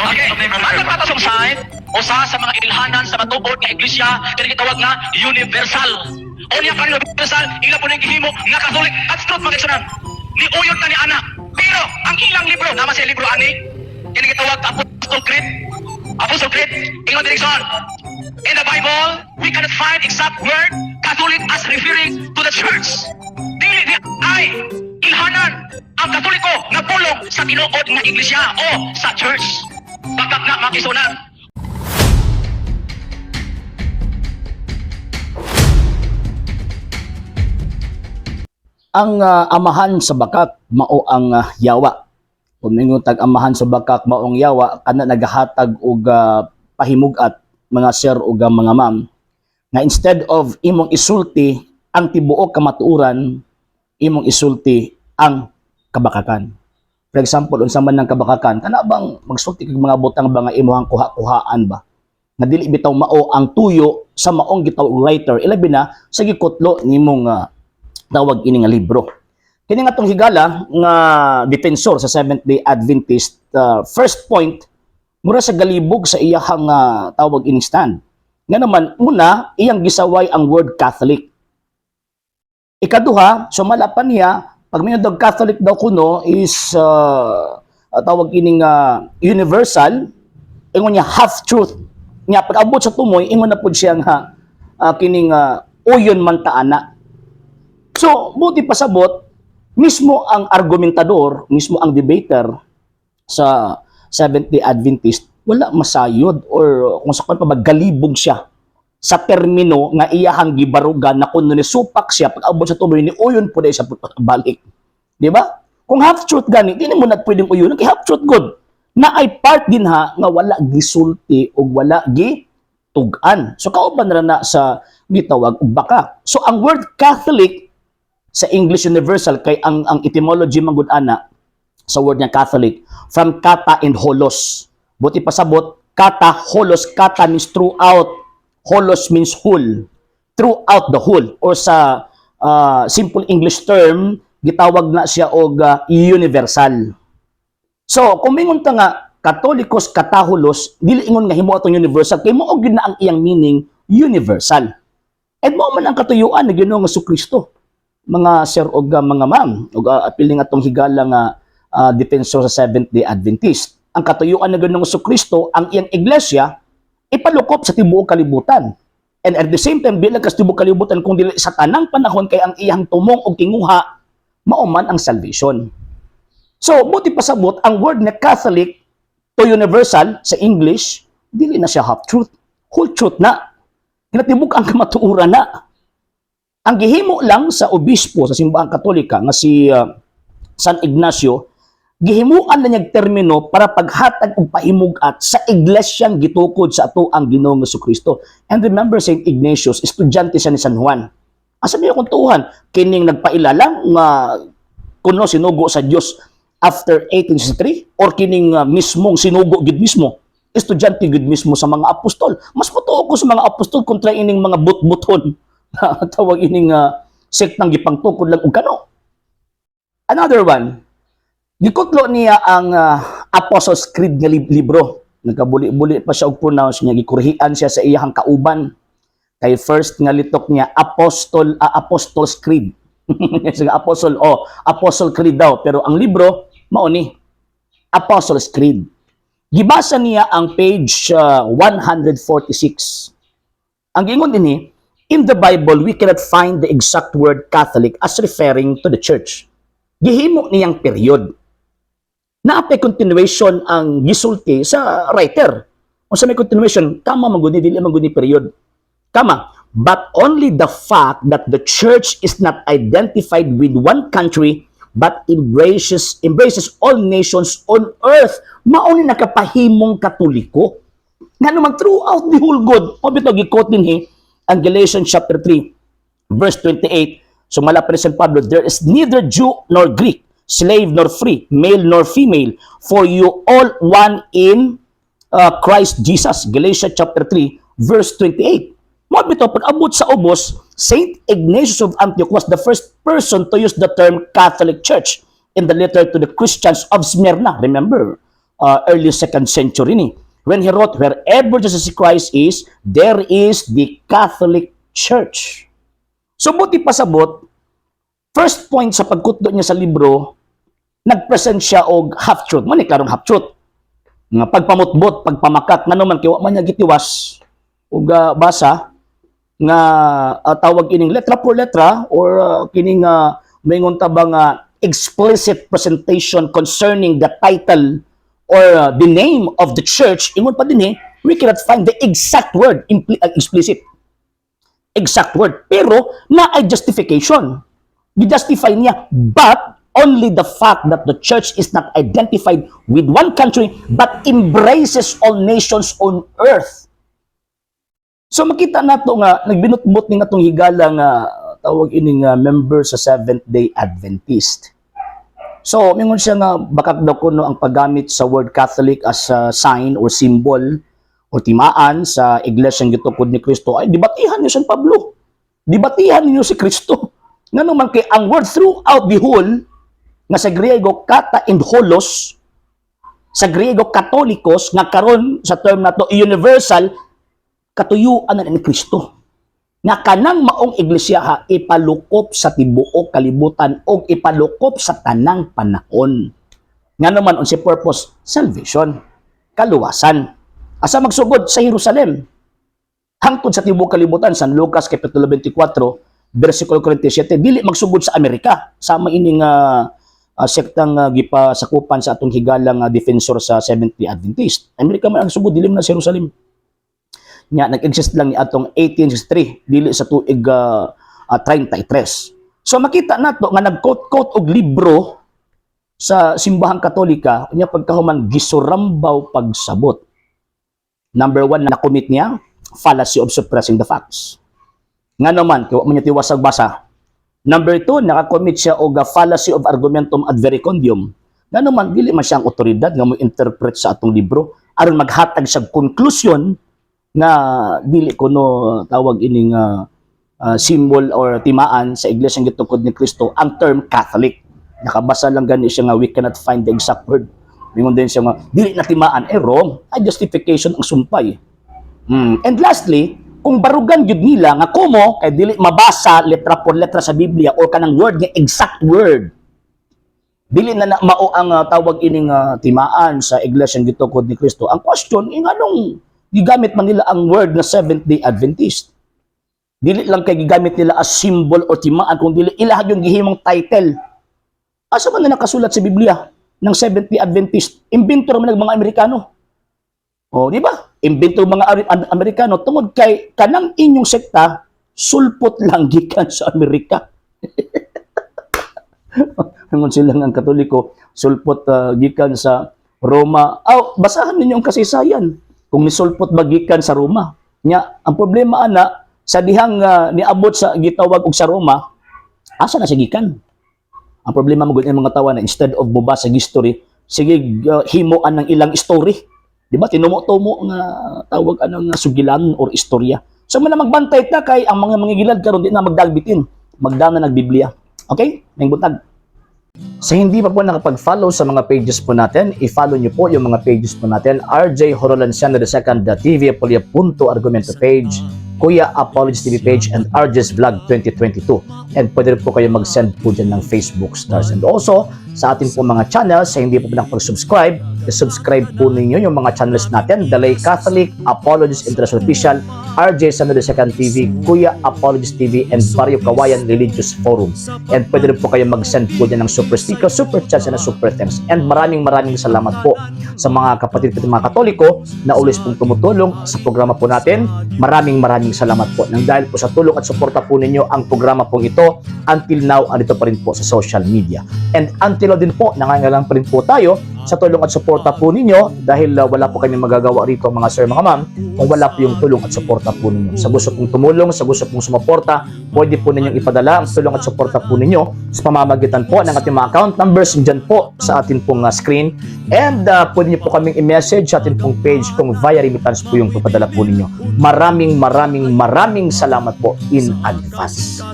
Okay, matag pa sa side, usa sa mga ilhanan sa matuod nga iglesia kini gitawag nga universal. Unya kan universal, ila po ning gihimo nga Catholic. That's truth, mga igsuonan. Ni uyon ta ni ana. Pero ang ilang libro, nama sa libro ani, kini gitawag Apostle Creed. Apostle Creed, ingon diri, igsoon. In the Bible, we cannot find exact word Catholic as referring to the church. Dili di ay ilhanan ang Katoliko nga pulong sa tinuod nga iglesia o sa church. Bakak na, mga igsuonan. Ang amahan sa bakak mao ang yawa. Kung ningon tag amahan sa bakak maong yawa, kana nagahatag og pahimug-at, mga sir ug mga ma'am, nga instead of imong isulti ang tibuok kamatuoran, imong isulti ang kabakakan. For example, unsa man ang kabakakan? Kana bang magsulti kag mga butang ba nga imuhang kuha-kuhaan ba? Nga dili bitaw mao ang tuyo sa maong gitawag writer, ilabi na sa gikutlo nimong tawag ini nga libro. Kini nga tong higala nga defensor sa Seventh Day Adventist, first point, mura sa galibog sa iyahang tawag ining stand. Nga naman una, iyang gisaway ang word Catholic. Ikaduha, sumala pa niya, pag may daw Catholic daw kuno is tawag ining universal, ingon niya half truth. Nya pag abot sa tumoy, ingon na pud siya nga kining uyon man ta ana. So, buti pasabot, mismo ang argumentador, mismo ang debater sa Seventh-day Adventist, wala masayod or kung sa pa magalibog siya sa termino nga iyahang gibarugan na kuno ni supak siya pag abot sa tumoy ni uyon po siya balik. Di ba? Kung half truth gani, di mo na pwedeng uyon kay half truth good. Na ay part din ha nga wala gisulti o wala gi tugan. So kauban ra na sa gitawag og baka. So ang word Catholic sa English Universal, kay ang etymology man gud ana sa word nga Catholic, from kata and holos. Buti pasabot, kata holos, kata means throughout, holos means whole. Throughout the whole, or sa simple English term, gitawag na siya og universal. So, kung mingon ta nga Katolikos kataholos, dili ingon nga himo atong universal kay mao gyud na ang iyang meaning, universal. And mao man ang katuyuan ni Ginoong Kristo, mga sir og mga ma'am, ug apil nga atong higala nga defensor sa Seventh Day Adventist. Ang katuyuan ng Ginoong Kristo, ang iyang iglesia ipalukop sa tibuok kalibutan. And at the same time, bilang kas tibuok kalibutan kung dili sa tanang panahon, kay ang iyang tumong og tinguha mao man ang salvation. So, buti pasabot, ang word na Catholic to universal sa English, dili na siya half truth. Whole truth na. Kinatibuk ang kamatuoran na. Ang gihimo lang sa obispo sa Simbahang Katolika nga si San Ignacio, gihimuan na niyang termino para paghatag og pahimugat sa iglesyang gitukod sa ato ang Ginoong Kristo. And remember, Saint Ignatius, estudyante siya ni San Juan. Asa niya kung tuhan, kining nagpaila lang nga kuno sinugo sa Dios after 1863 or kining mismong sinugo gid mismo, estudyante gid mismo sa mga apostol? Mas matuo ko sa mga apostol kontra ining mga butbuton tawag ining sektang gipangtukod lang og kano. Another one, gikutlo niya ang Apostles' Creed nga libro. Nagkabuli-buli pa siya og pronounce niya, gikurhian siya sa iyahang kauban. Kay first nga litok niya Apostles' Creed. Sige, Apostle o Apostle Creed daw, pero ang libro mao ni Apostles' Creed. Gibasa niya ang page 146. Ang giingon dinhi, "In the Bible, we cannot find the exact word Catholic as referring to the church." Gihimo niyang period. Naapay continuation ang gisulti sa writer. Kung sa may continuation, kama man gud ni, dili man gud ni period. Kama, "But only the fact that the church is not identified with one country but embraces all nations on earth." Mao ni nakapahimong Katoliko. Nga naman throughout the whole good. O bitaw gi-quote dinhi ang Galatians chapter 3 verse 28. Sumala pa ni San Pablo, "There is neither Jew nor Greek, slave nor free, male nor female, for you all one in Christ Jesus." Galatians chapter 3 verse 28. Mao bitaw pag abot sa ubos, Saint Ignatius of Antioch was the first person to use the term Catholic Church in the letter to the Christians of Smyrna. Remember, early second century ni. When he wrote, "Wherever Jesus Christ is, there is the Catholic Church." So buot pasabot, first point sa pagkutdo niya sa libro, nagpresent siya og half-truth. Mao ni klarong half-truth. Nga pagpamutbot, pagpamakak, ngano man kay wa man niya gitiwas og basa nga tawag ining letra por letra or kining maingon ta ba nga explicit presentation concerning the title or the name of the church. Ingon pa din eh, we cannot find the exact word, explicit exact word, pero naay justification. Gi-justify niya, but only the fact that the church is not identified with one country but embraces all nations on earth. So makita nato nga nagbinutbot ni atong higala nga tawag ini nga member sa Seventh Day Adventist. So mingon siya nga bakak daw kuno ang paggamit sa word Catholic as a sign or symbol o timaan sa iglesia gitukod ni Kristo ay debatihan niyo San Pablo. Debatihan niyo si Kristo. Ngano man kay ang word throughout the whole nga sa Griego kata and holos, sa Griego katolikos, nga karon sa term nato universal, katuyuan na ni Kristo nga kanang maong iglesia ha ipalukop sa tibuok kalibutan og ipalukop sa tanang panahon. Ngano man, unsay purpose? Salvation, kaluwasan. Asa magsugod? Sa Jerusalem hangtod sa tibuok kalibutan. San Lucas kapitulo 24 versikulo 47. Dili magsugod sa Amerika sama ining sektang gipasakupan sa atong higalang defensor sa Seventh-day Adventist. Amerika man ang sugod, dili man na sa Jerusalem. Nya nag-exist lang ni atong 1863, dili sa tuig 33. So makita nato nga nag-quote-quote og libro sa Simbahang Katolika, nya pagkahuman gisurambaw pagsabot. Number one na commit niya, fallacy of suppressing the facts. Nga naman, kay wa man niya tiwasag basa. Number two, nakakommit siya og fallacy of argumentum ad verecundiam. Nga naman, dili man siya ang otoridad nga mo interpret sa atong libro aron maghatag siya conclusion nga dili kuno tawag ining symbol or timaan sa iglesia gitukod ni Kristo ang term Catholic. Nakabasa lang gani siya nga we cannot find the exact word. Mingon din siya nga dili na timaan, eh wrong. Ay justification ang sumpay. And lastly, kung barugan gyud nila nga kumo kay dili mabasa letra por letra sa Biblia or kanang word nga exact word, dili na, na mao ang tawag ining timaan sa iglesia gitukod ni Kristo. Ang question, eh, nganong gigamit man nila ang word na Seventh Day Adventist? Dili lang kay gigamit nila as symbol o timaan, kung dili ilaha yung gihimong title. Asa man na nakasulat sa Biblia ng Seventh Day Adventist? Imbento man ng mga Amerikano. O, di ba? Imbento mga Amerikano tungod kay kanang inyong sekta sulpot lang gikan sa Amerika. Ingon sila nga ang Katoliko sulpot gikan sa Roma. Aw, basahan ninyo ang kasaysayan. Kung nisulpot ba gikan sa Roma. Nya, ang problema ana sa dihang niabot sa gitawag og sa Roma, asa na siya gikan? Ang problema mo gud mga tawa na instead of mobasa sa history, sige himuan ng ilang story. Di ba? Tinumo-tumo nga tawag ano nga sugilan or istorya. So man na magbantay ta kay ang mga mangigilad karon di na magdalbitin. Magdana ng Biblia. Okay? Maayong buntag. Sa hindi pa po nakapag-follow sa mga pages po natin, i-follow nyo po yung mga pages po natin. RJ Horolanciano II, the TV Apolia Punto Argumento page, Kuya Apologies TV page, and RJ's Vlog 2022. And pwede rin po kayo mag-send po dyan ng Facebook stars. And also, sa ating po mga channels, sa hindi po nakapag-subscribe, i-subscribe po ninyo yung mga channels natin, The Lay Catholic, Apologies International Official, RJ Sano II TV, Kuya Apologies TV, and Barrio Kawayan Religious Forum. And pwede rin po kayo mag-send po dyan ng super sticker, super chats, and super thanks. And maraming maraming salamat po sa mga kapatid ko mga Katoliko na always pong tumutulong sa programa po natin. Maraming maraming salamat po. Nang dahil po sa tulong at suporta po ninyo ang programa pong ito, until now, andito pa rin po sa social media. And until now din po, nangangailangan pa rin po tayo sa tulong at suporta po ninyo dahil wala po kami magagawa rito, mga sir, mga ma'am, kung wala po yung tulong at suporta po ninyo. Sa gusto pong tumulong, sa gusto pong sumuporta, pwede po ninyong ipadala ang tulong at suporta po ninyo sa pamamagitan po ng ating mga account numbers dyan po sa ating pong screen. And pwede niyo po kaming i-message sa ating pong page kung via remittance po yung papadala po ninyo. Maraming maraming maraming salamat po in advance.